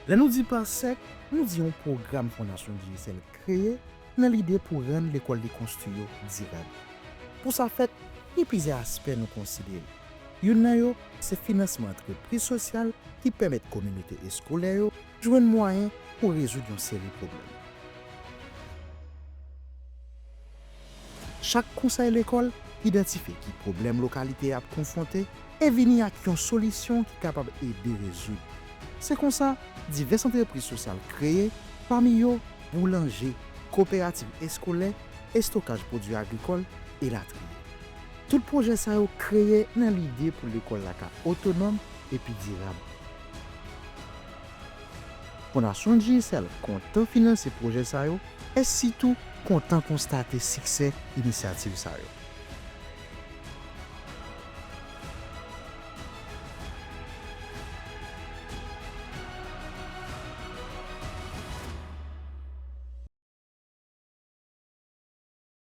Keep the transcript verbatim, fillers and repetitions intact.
Lè nou di PASEC, nou di yon pwogram Fondasyon Digicel kreye nan lide pou rann lekòl li konstwi yo dirab. Pou sa fèt, gen plizyè aspè nou konsidere. Youn nan yo, se finansman antrepriz sosyal ki pèmèt kominote eskolè yo jwenn mwayen pou rezoud yon seri pwoblèm. Chak konsèy lekòl idantifye ki pwoblèm lokalite a ap konfwonte e vini ak yon solisyon ki kapab ede rezoud. Se konsa, divès antrepriz sosyal kreye, pami yo boulanje, koperativ eskolè, estokaj pwodui agrikòl, elatriye. Tout pwojè sa yo kreye nan lide pou lekòl la ka otonòm epi dirab. Fondasyon Digicel kontan finanse pwojè sa yo e sitou kontan konstate siksè inisyativ sa yo.